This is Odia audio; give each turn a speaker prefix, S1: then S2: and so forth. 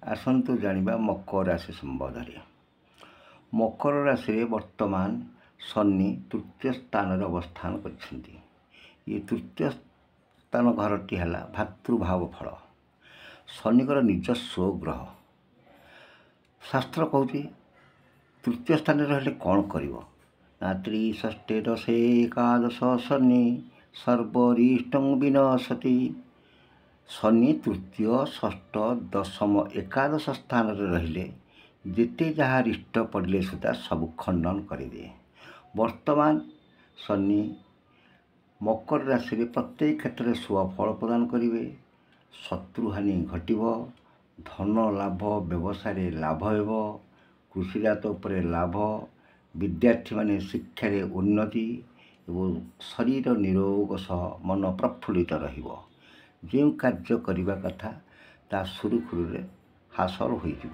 S1: ଆସନ୍ତୁ ଜାଣିବା ମକର ରାଶି ସମ୍ବନ୍ଧରେ। ମକର ରାଶିରେ ବର୍ତ୍ତମାନ ଶନି ତୃତୀୟ ସ୍ଥାନରେ ଅବସ୍ଥାନ କରିଛନ୍ତି। ଏ ତୃତୀୟ ସ୍ଥାନ ଘରଟି ହେଲା ଭାତୃଭାବ ଫଳ, ଶନିଙ୍କର ନିଜସ୍ୱ ଗ୍ରହ। ଶାସ୍ତ୍ର କହୁଛି ତୃତୀୟ ସ୍ଥାନରେ ରହିଲେ କ'ଣ କରିବ ନା, ତ୍ରିଷଷ୍ଠେ ଦଶେ ଏକାଦଶ ଶନି ସର୍ବରିଷ୍ଟଂ ବିନଶତି। ଶନି ତୃତୀୟ, ଷଷ୍ଠ, ଦଶମ, ଏକାଦଶ ସ୍ଥାନରେ ରହିଲେ ଯେତେ ଯାହା ରିଷ୍ଟ ପଡ଼ିଲେ ସୁଦ୍ଧା ସବୁ ଖଣ୍ଡନ କରିଦିଏ। ବର୍ତ୍ତମାନ ଶନି ମକର ରାଶିରେ ପ୍ରତ୍ୟେକ କ୍ଷେତ୍ରରେ ଶୁଭ ଫଳ ପ୍ରଦାନ କରିବେ। ଶତ୍ରୁହାନି ଘଟିବ, ଧନ ଲାଭ, ବ୍ୟବସାୟରେ ଲାଭ ହେବ, କୃଷିଜାତ ଉପରେ ଲାଭ, ବିଦ୍ୟାର୍ଥୀମାନେ ଶିକ୍ଷାରେ ଉନ୍ନତି ଏବଂ ଶରୀର ନିରୋଗ ସହ ମନ ପ୍ରଫୁଲ୍ଲିତ ରହିବ। ଯେଉଁ କାର୍ଯ୍ୟ କରିବା କଥା ତାହା ସୁରୁଖୁରୁରେ ହାସଲ ହୋଇଯିବ।